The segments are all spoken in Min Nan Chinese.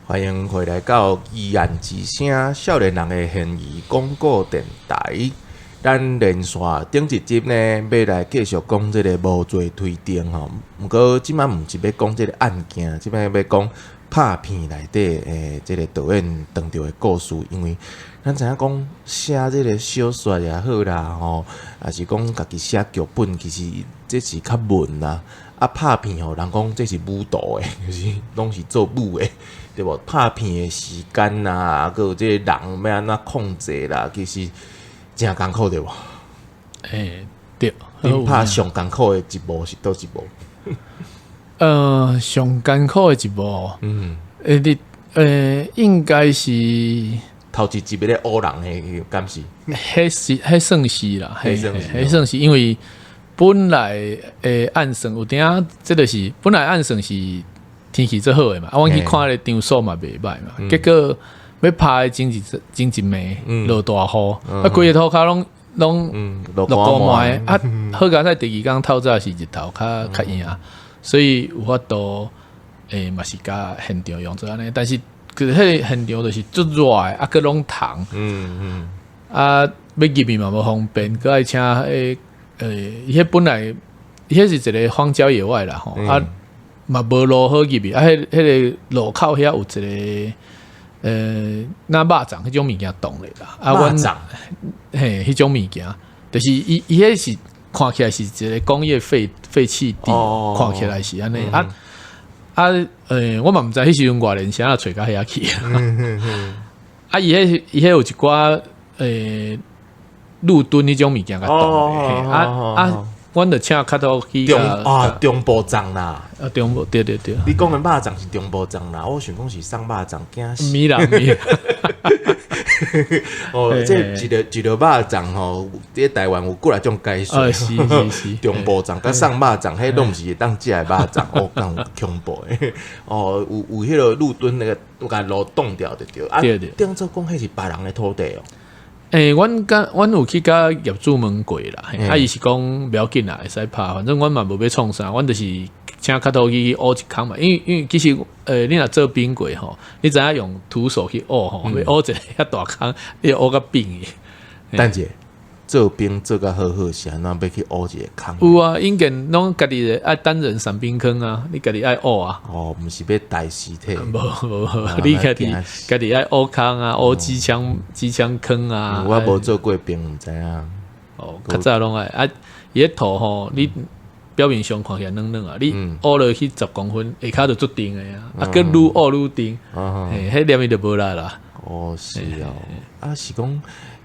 歡迎回來到疑案之聲，少年人的懸疑廣播電臺。咱連續頂一集呢，欲來繼續講這个無罪推定吼。毋過這擺毋是欲講這个案件，這擺欲講拍片內底的這个導演當著的故事。因為咱知影講寫這个小說也好啦，吼，抑是講家己寫劇本，其實這是較悶啦。啊，拍片吼，人講這是舞蹈的，就是攏是做舞的，對無？拍片的時間啊，閣有這個人欲按怎控制啦，其實誠艱苦對無？欸，對。恁拍上艱苦的一幕是佗一幕？上艱苦的一幕，欸，你應該是頭一集咧烏人的，敢是？彼是彼算是啦，彼算是，彼算是因為本來的按算有當，這个是本來按算是天氣足好的嘛，啊，阮去看咧場所嘛袂䆀嘛，結果欲拍的前一暝落大雨，啊，規个塗跤攏攏落雨糜，啊，好佳哉第二工透早是日頭較較贏，所以有法度嘛是共現場用做按呢，但是佢彼个現場就是足熱的，啊，閣攏蟲，啊，欲入去嘛無方便，閣愛請彼伊彼本來伊彼是一个荒郊野外啦吼，啊嘛無路好入去，啊，彼彼个路口遐有一个若肉粽彼種物件擋咧啦，啊，阮嘿，彼種物件，就是伊伊彼是看起來是一个工業廢棄地，看起來是按呢，啊啊，我嘛毋知彼時陣外人是按怎揣到遐去，啊，伊彼伊彼有一寡路燈彼種物件共擋咧，啊啊，阮就請較多去中啊中部站啦，啊中部對對對，你講的肉粽是中部站啦，我想講是送肉粽驚死。毋啦毋。哦，這一个一个肉粽吼，佇台灣有幾若種解說。是是是，中部粽佮送肉粽，彼攏毋是會當食的肉粽，哦，敢有恐怖的。哦，有有彼个路燈那个，有共路擋掉就對。啊，頂做講彼是別人的土地哦。欸，阮佮阮有去共業主問過啦，啊，伊是講無要緊啦，會使拍，反正阮嘛無欲創啥，阮就是請較土去挖一空嘛。因為其實，你若做兵過吼，你知影用徒手去挖吼，欲挖一个遐大空，你會挖甲扁去。等者做兵做甲好好，是按怎欲去挖一个空？有啊，應該攏家己的愛單人傘兵坑啊，你家己愛挖啊。哦，毋是欲抬屍體。無無無，你家己家己愛挖空啊，挖機槍坑啊。我無做過兵，毋知影。哦，較早攏愛啊，伊彼土吼，你表面上看起來軟軟啊，你挖落去10公分，下跤就足重的啊，啊，閣愈挖愈重，嘿，彼連伊就無力啦。哦，是哦，啊，是講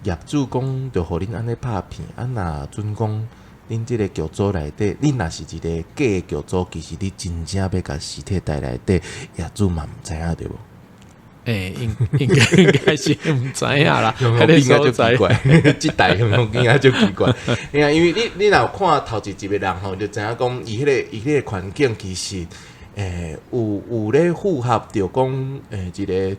業主講就予恁按呢拍片，啊，若準講恁這个劇組內底，恁若是一个假的劇組，其實你真正欲共屍體抬內底，業主嘛毋知影對無？欸，應該是毋知影啦，彼個所在就奇怪，這代應該就奇怪。因為你若有看頭一集的人吼，就知影講伊彼个伊彼个環境其實，有咧符合著講，一个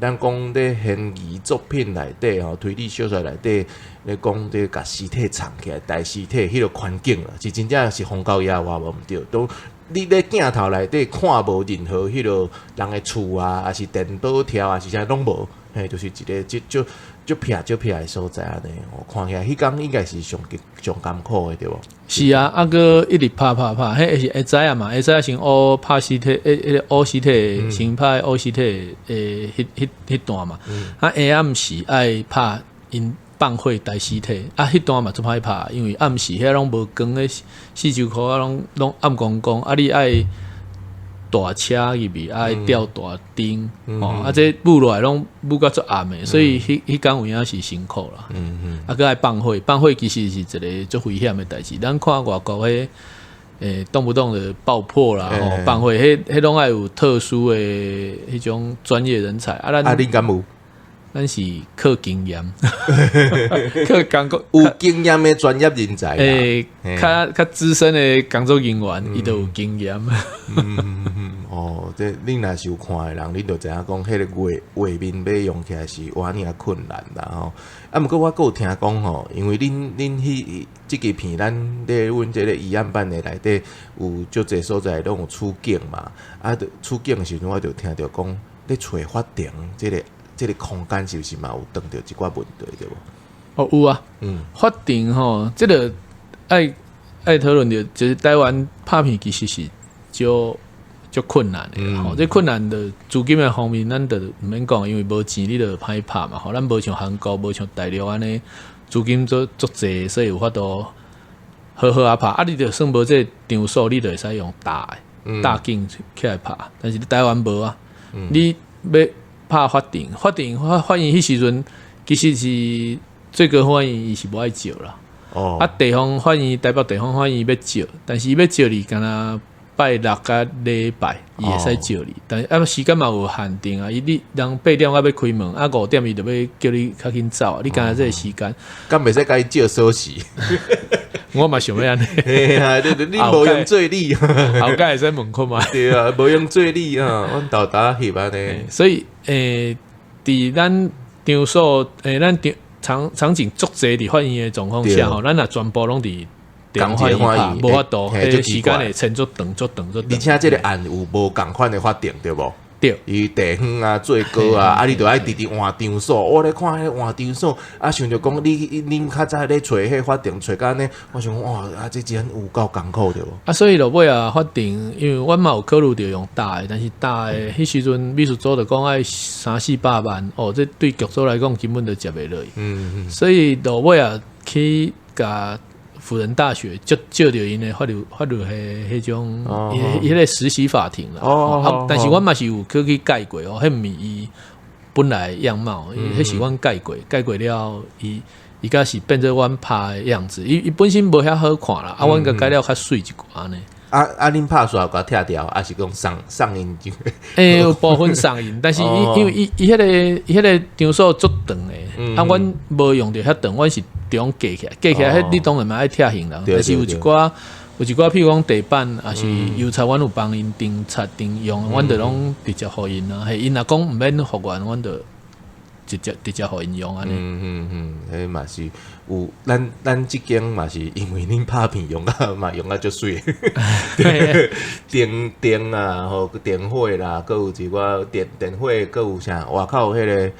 咱講咧懸疑作品內底吼，推理小說內底咧講咧共屍體藏起來，抬屍體彼个環境啦，是真正是荒郊野外無毋對，都你咧鏡頭內底看無任何彼个人的厝啊，抑是電寶柱啊，是啥攏無，嘿，就是一个足足足僻足僻的所在按呢，看起來彼工應該是上上艱苦的對無？是啊，啊閣一直拍拍拍，彼是下早啊嘛，下早先挖拍屍體，彼个挖屍體，先拍挖屍體的彼彼彼段嘛，啊下暗時愛拍𪜶放火抬屍體，啊彼段嘛足歹拍，因為暗時遐攏無光的，四周箍啊攏攏暗光光，啊你愛大車入去，愛吊大燈，吼，啊這霧落來攏霧甲足暗的，所以彼彼工有影是辛苦啦。啊，閣愛放火，放火其實是一个足危險的代誌。咱看外國彼，動不動就爆破啦，吼，放火，彼彼攏愛有特殊的彼種專業人才。啊，咱啊，恁敢有？咱是靠經驗，靠工作有經驗的專業人才。欸，較較資深的工作人員，伊都有經驗。哦，這恁若是有看的人，恁就知影講，彼个畫畫面欲用起來是偌爾困難啦吼。啊，毋過我閣有聽講吼，因為恁恁彼這支片，咱咧阮這个疑案版的內底有足濟所在攏有取景嘛。啊，取景的時陣，我就聽著講，咧揣法庭這個空間是毋是嘛有當著一寡問題對無？哦，有啊，法庭吼，這個愛討論著，就是台灣拍片其實是足足困難的吼，這困難的資金的方面，咱就毋免講，因為無錢你就歹拍嘛吼，咱無像韓國，無像大陸按呢資金足足濟，所以有法度好好仔拍。啊，你就算無這個場所，你就會使用大的大景起來拍，但是你台灣無啊，你欲拍法庭，法庭法院彼時陣其實是最高法院伊是無愛借啦。啊，地方法院台北地方法院欲借，但是伊欲借你敢若拜六佮禮拜，伊會使借你，但是啊時間嘛有限定啊，伊你人8點仔欲開門，啊5點伊就欲叫你較緊走，你敢若這個時間，敢袂使共伊借鎖匙？我嘛想欲按呢。嘿啊，你無閒做你，後蓋會使問看覓。對啊，無閒做你啊，阮沓沓翕按呢。所以佇咱場所咱場場場景足濟佇法院的狀況下吼，咱若全部攏佇地方法院拍，無法度，彼個時間會撐足長足長足長。而且這個案有無仝款的法庭對無？對。伊地方啊，最高啊，啊，你著愛直直換場所。我咧看彼換場所，啊，想著講你恁較早咧揣彼法庭揣甲按呢，我想講哇，啊，這真有夠艱苦對無？啊，所以落尾啊，法庭因為阮嘛有考慮著用大的，但是大的彼時陣美術組就講愛三四百萬，哦，這對劇組來講根本就接袂落去。所以落尾啊，去共輔仁大學借著𪜶的法律彼種，伊彼個實習法庭啦。啊，但是阮嘛是有去改過哦，彼毋是伊本來樣貌，彼是阮改過，改過了，伊敢是變做阮拍的樣子。伊本身無遐好看啦，啊，阮共改了較媠一寡呢。啊啊！恁拍煞共拆掉，抑是講送𪜶就？欸，有部分送𪜶，但是伊因為伊彼個場所足長的，啊，阮無用著遐長，阮是中隔起來，隔起來，彼你當然嘛愛拆行人，但是有一寡，譬如講地板，抑是油漆，阮有幫𪜶訂漆訂用，阮就攏直接予𪜶啊。嘿，𪜶若講毋免復原，阮就直接予𪜶用按呢。嗯嗯嗯，彼嘛是有，咱這間嘛是因為恁拍片用甲嘛用甲足媠，燈燈啊，吼電火啦，閣有一寡電火，閣有啥外口彼個。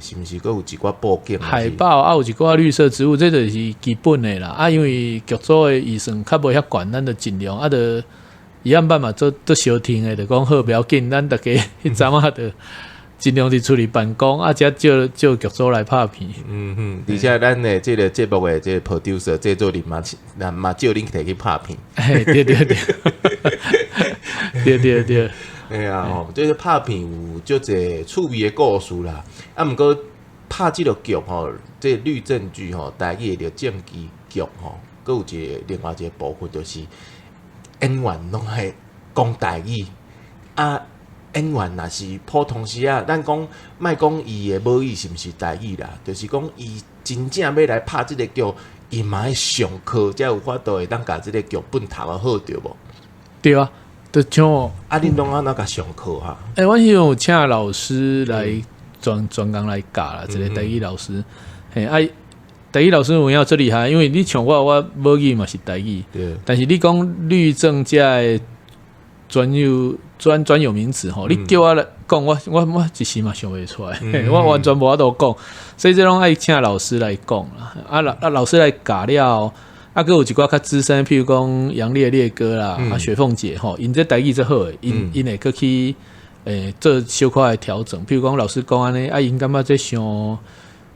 是毋是閣有一寡布景？海報啊，有一寡綠色植物，這就是基本的啦。啊，因為劇組的預算較無遐懸，咱就盡量啊，就伊按辦嘛做做相挺的，就講好，不要緊，咱逐家彼陣仔就盡量佇厝裡辦公，啊，才借借劇組來拍片。嗯哼，而且咱的這個節目的這個 producer 製作人嘛，嘛借恁提去拍片。嘿，對對對，對對對。哎呀吼，這個拍片有足濟趣味的故事啦。啊，毋過拍這個劇吼，這個律政劇吼，台語的律政劇劇吼，閣有一個另外一個部分，就是演員攏愛講台語。啊，演員若是普通時啊，咱講莫講伊的母語是毋是台語啦，就是講伊真正欲來拍這個劇，伊嘛愛上課，才有法度會當共這個劇本讀予好，對無？對啊。就像啊，恁攏按怎共上課哈？欸，阮彼陣有請老師來專工來教啦，一個台語老師。嘿，啊，台語老師有影足厲害，因為你像我，我母語嘛是台語。但是你講律政這的專有名詞吼，你叫我來講，我一時嘛想袂出來，我完全無法度講。所以這攏愛請老師來講啦。啊老師來教了。啊，閣有一寡較資深，譬如講楊烈烈哥啦，啊雪鳳姐吼，𪜶這台語足好的，𪜶會閣去做小可的調整。譬如講老師講按呢，啊𪜶感覺這傷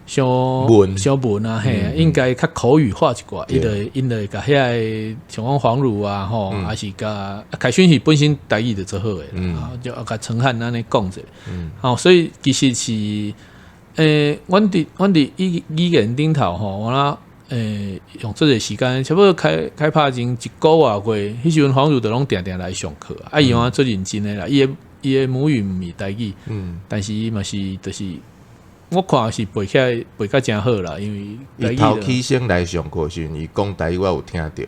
傷傷文啊，嘿，應該較口語化一寡，𪜶就會共遐个像講黃汝啊，吼，抑是共凱勳是本身台語就足好的，就共陳漢按呢講者，吼，所以其實是，阮佇語言頂頭吼，我那。用這個時間，差不多開拍前一個外月，彼時陣黃汝就攏定定來上課，啊，伊嘛足認真的啦，伊的母語毋是台語，但是伊嘛是就是我看是背起來背甲誠好啦，因為伊頭起先來上課時陣，伊講台語我有聽著，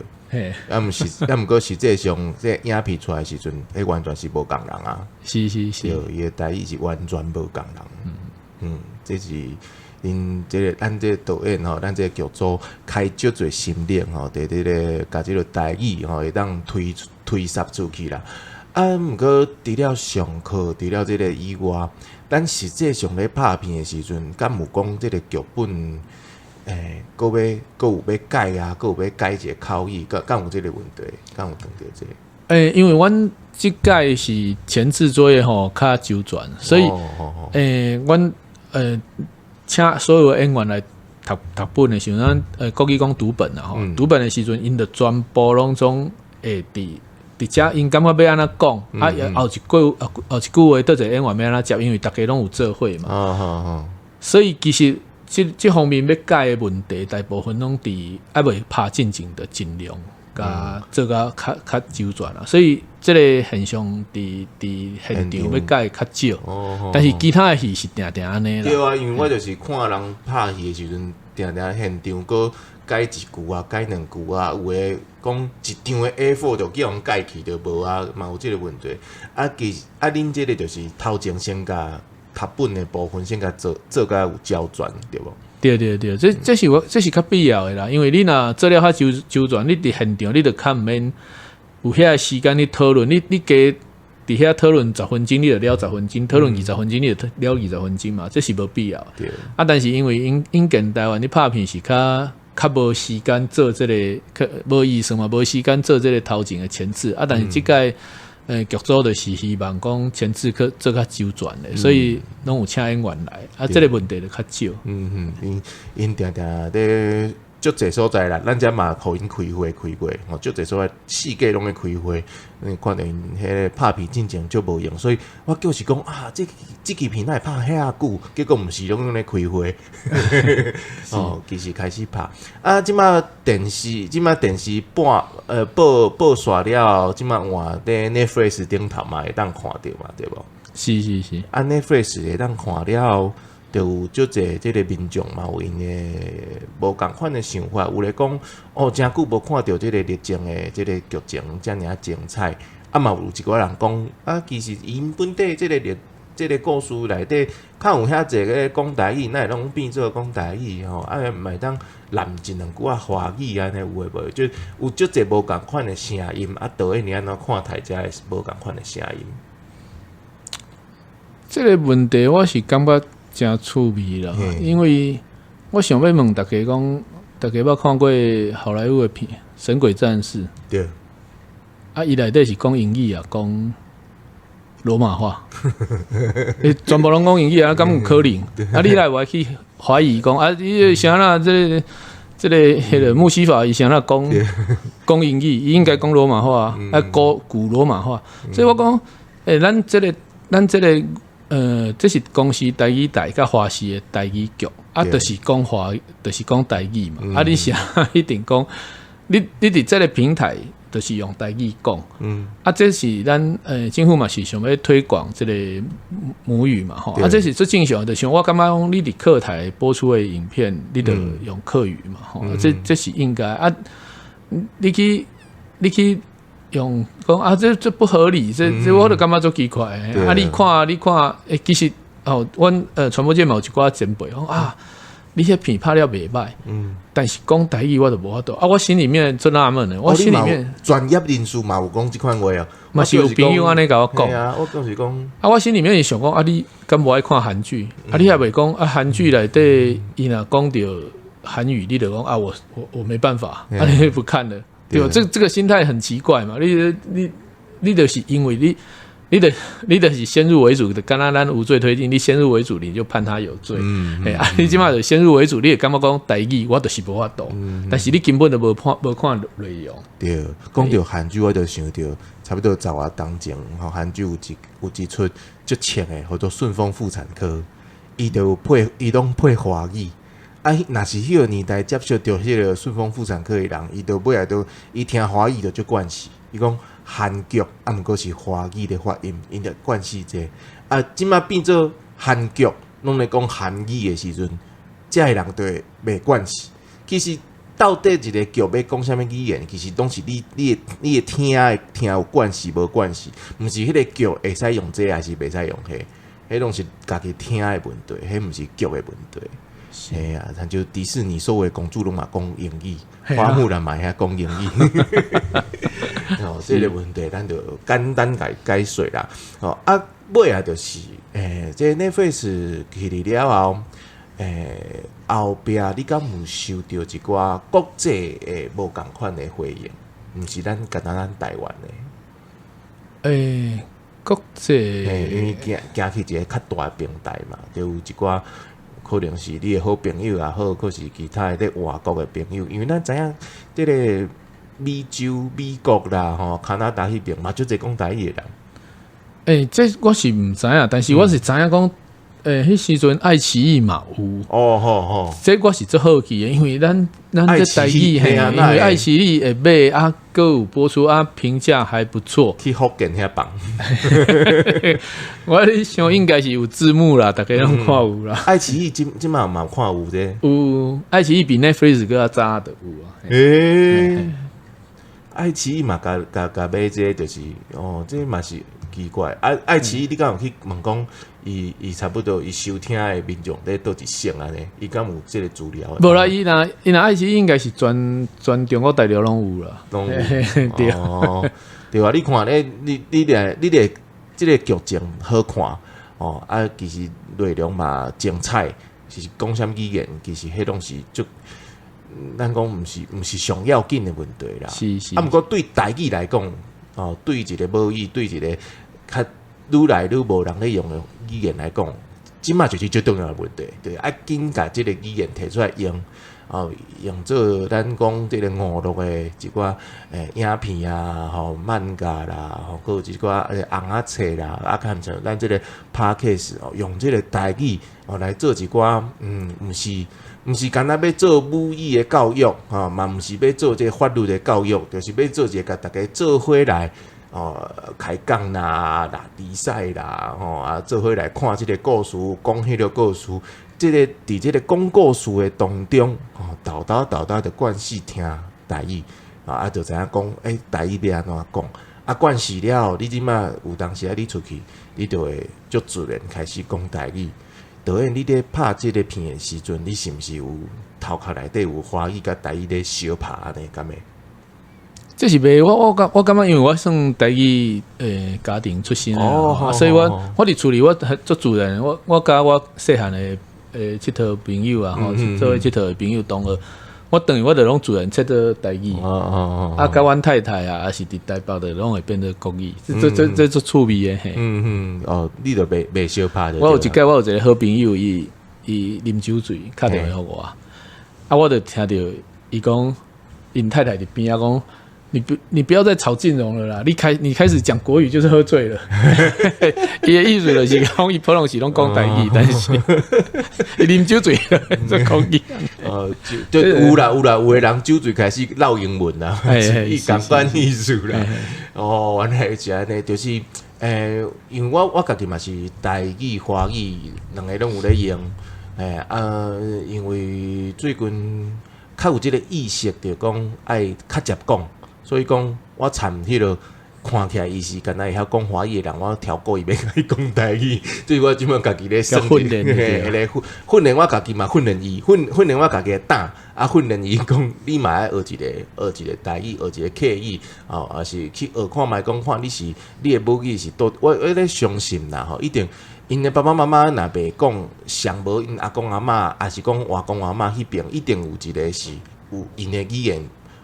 啊毋是，啊毋過實際上這影片出來時陣，彼完全是無仝人啊，對，伊的台語是完全無仝人，嗯，這是。恁這個咱這個導演吼，咱這個劇組開足濟心力吼，佇這個共這個台語吼會當推插出去啦。啊，毋過除了上課，除了這個以外，咱實際上咧拍片的時陣，敢有講這個劇本，閣欲閣有欲改啊，閣有欲改一个口語，敢有這個問題？敢有碰著這個？因為阮這屆是前置作業吼較周全，所以阮請所有的演員來讀讀本的時陣，咱國語講讀本啊吼，讀本的時陣，𪜶就全部攏總會佇遮，𪜶感覺欲按怎講，啊後一句話，佗一個演員欲按怎接，因為逐家攏有做伙嘛。所以其實這方面欲改的問題，大部分攏佇猶未拍進前，就盡量共做甲較周全啦。所以這个現象佇現場欲改較少，但是其他的戲是定定按呢啦。對啊，因為我就是看人拍戲的時陣，定定現場閣改一句啊，改兩句啊，有的講一張的 A4 就叫人改去就無啊，嘛有這个問題。啊，其實啊，恁這个就是頭前先共讀本的部分先共做做甲有周全，對無？對對對，這是較必要的啦，因為你若做了較周全，你佇現場你就較毋免有遐个時間去討論，你加佇遐討論十分鐘，你就了十分鐘；討論二十分鐘，你就了二十分鐘嘛，這是無必要。啊，但是因為引進台灣，你拍片是較無時間做這个，較無預算嘛，無時間做這个頭前的前置啊。但是這屆劇組就是希望講前置去做較周全的，所以攏有請演員來，啊，這个問題就較少。嗯嗯，𪜶定定咧足濟所在啦，咱遮嘛予𪜶開會開過，吼，足濟所在四界攏咧開會，你看著𪜶彼个拍片進前足無閒，所以我就是講啊，這支片哪會拍遐久，結果毋是攏咧開會，哦，其實開始拍啊，這馬電視，這馬電視播煞了後，這馬換佇 Netflix 頂頭嘛會當看著嘛，對無？是是是。啊，Netflix 會當看了後，就有足濟這个民眾嘛，有𪜶的無仝款的想法，有咧講哦，誠久無看著這个律政的這个劇情遮爾精彩，啊嘛有一寡人講啊，其實𪜶本底這个律這个故事內底較有遐濟个講台語，哪會攏變做講台語吼？啊，毋會當攬一兩句仔華語按呢有的無的，就有足濟無仝款的聲音，啊，導演你按怎看待這个無仝款的聲音？這个問題我是感覺誠趣味啦，因為我想欲問大家講，大家捌看過好萊塢的片《神鬼戰士》？對。啊，伊內底是講英語啊，講羅馬話，欸，全部攏講英語啊，敢有可能？啊，你來會去懷疑講啊，你啥啦？這個彼个穆西法伊啥啦講講英語，伊應該講羅馬話啊，古羅馬話。所以我講，欸，咱這個。這是公視台語台佮華視的台語劇，啊，就是講華，就是講台語嘛。啊，你啥一定講，你佇這个平台就是用台語講。啊，這是咱政府嘛是想欲推廣這个母語嘛，吼。啊，這是最正常的，像我感覺講，你佇客台播出的影片，你就用客語嘛，吼。這是應該啊。你去用講啊，這不合理，這我就感覺足奇怪。啊，你看，欸，其實哦，阮傳播界嘛有一寡前輩講啊，你彼片拍了袂䆀，但是講台語我就無法度啊，我心裡面足納悶的，我心裡面專業人士嘛有講這款話啊，嘛是有朋友按呢共我講啊，我就是講啊，我心裡面是想講啊，你敢無愛看韓劇？啊，你猶袂講啊，韓劇內底伊若講著韓語，你就講啊，我沒辦法，啊，你不看了。對，這個心態很奇怪嘛！你就是因為你就是先入為主的，敢若咱無罪推定，你先入為主，你就判他有罪。欸，啊，你這馬就先入為主，你會感覺講台語，我就是無法度。但是你根本就無看內容。對，講著韓劇，我就想著差不多十外冬前，吼，韓劇有一齣足穿的，號做《順風婦產科》，伊就有配，伊攏配華語。啊，若是彼个年代接觸著彼个順風婦產科的人，伊就尾仔都伊聽華語就足慣勢。伊講韓劇啊，毋過是華語的發音，𪜶就慣勢這個。啊，這馬變做韓劇，攏咧講韓語的時陣，遮的人就會袂慣勢。其實到底一个劇欲講啥物語言，其實攏是你會聽的聽有慣勢無慣勢，毋是彼个劇會使用這個，還是袂使用彼個，彼攏是家己聽的問題，彼毋是劇的問題。嘿啊，親像迪士尼所有的公主攏嘛講英語，花木蘭嘛會曉講英語。哦，這个問題咱就簡單共解說啦。哦，啊，尾仔就是，這個 Netflix 起來了後，後壁你敢有收著一寡國際的無仝款的回應？毋是咱干焦咱台灣的。國際，因為行行去一个較大的平台嘛，就有一寡可能是你的好朋友也好，閣是其他的佇外國的朋友，因為咱知影這个美洲、美國啦，吼，加拿大彼爿嘛，足濟講台語的人。這我是毋知影，但是我是知影講，彼時陣愛奇藝嘛有。哦吼吼，這我是足好奇的，因為咱這台語，嘿，因為愛奇藝會買啊，閣有播出啊，評價還不錯。去福建遐放。我咧想應該是有字幕啦，逐家攏看有啦。愛奇藝這這馬嘛看有這？有，愛奇藝比 Netflix 閣較早就有啊。愛奇藝嘛，共共共買這個就是哦，這嘛是奇怪。愛奇藝你敢有去問講，伊差不多伊收聽的民眾佇佗一省按呢？伊敢有這个資料？無啦，伊若愛奇藝應該是全中國大陸攏有啦。攏有。對。哦，對啊，你看咧，你咧，這个劇情好看哦，啊，其實內容嘛精彩，是講啥物語言，其實彼攏是足。咱講毋是上要緊的問題啦。啊，毋過對台語來講，哦，對一个母語，對一个較愈來愈無人咧用的語言來講，這馬就是最重要的問題。對，愛緊共這个語言提出來用，哦，用做咱講這个娛樂的一寡影片啊，吼，漫畫啦，吼，閣有一寡尪仔冊啦，啊，較像咱這个 Podcast 哦，用這个台語哦來做一寡，毋是干焦欲做母語的教育，吼，嘛毋是欲做這个法律的教育，就是欲做一个共大家做伙來哦開講啦、拉比賽啦，吼啊做伙來看這个故事，講彼个故事，這个佇這个講故事的當中，吼，沓沓沓沓就慣勢聽台語，啊，就知影講，台語欲按怎講？啊，慣勢了後，你這馬有當時啊，你出去，你就會足自然開始講台語。導演，你佇拍這个片的時陣，你是毋是有頭殼內底有華語佮台語咧相拍按呢？敢會？這是袂，我感覺，因為我算台語家庭出身的，所以我佇厝裡我足自然，我佮我細漢的𨑨迌朋友啊，吼，做伙𨑨迌的朋友同學，我轉去我就攏自然切做台語。啊，佮阮太太啊，抑是佇台北的攏會變做國語，這足趣味的嘿。嗯嗯，哦，你就袂相拍。我有一擺，我有一个好朋友，伊啉酒醉，敲電話予我，啊，我就聽著伊講，𪜶太太佇邊仔講，你不要再吵靖榮了啦！你開始講國語就是喝醉了。伊的意思就是講，伊普通時攏講台語，但是伊啉酒醉了就講語。就有啦有啦，有的人酒醉開始嘮英文啦，伊仝款意思啦。哦，原來是按呢，就是因為我家己嘛是台語、華語兩个攏有咧用，啊，因為最近較有這个意識，就講愛較捷講。所以講，我參彼个看起來伊是敢若會曉講華語的人，我調故意欲共伊講台語，所以我這馬家己咧算訓練，咧訓訓練我家己嘛，訓練伊，訓練我家己的膽，啊，訓練伊講，你嘛愛學一個台語，學一個客語，哦，抑是去學看覓講看你是你的母語是佗，我咧相信啦吼，一定𪜶的爸爸媽媽若袂講上無𪜶阿公阿嬤，抑是講外公外嬤彼爿，一定有一个是有𪜶的語言。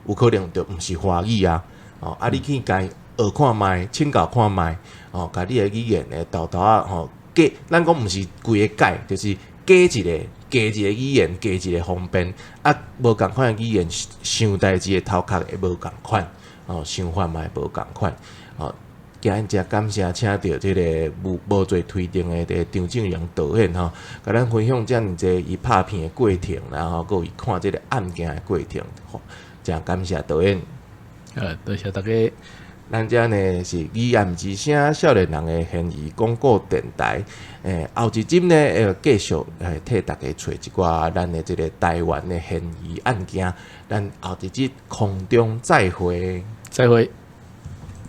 有可能就毋是華語啊，哦，啊，你去共學看覓，請教看覓，哦，共你的語言的沓沓仔吼，加，咱講毋是規個改，就是加一個語言，加一個方便，啊，無仝款的語言，想代誌的頭殼會無仝款，哦，想法嘛會無仝款，哦，今日誠感謝請著這个無罪推定的這个張靖榮導演吼，共咱分享遮爾濟伊拍片的過程，然後閣有伊看這个案件的過程。誠感謝導演。多謝大家。咱遮呢是語言之聲少年人的懸疑廣播電台。後一集呢會繼續替大家揣一寡咱的這个台灣的懸疑案件。咱後一集空中再會。再會。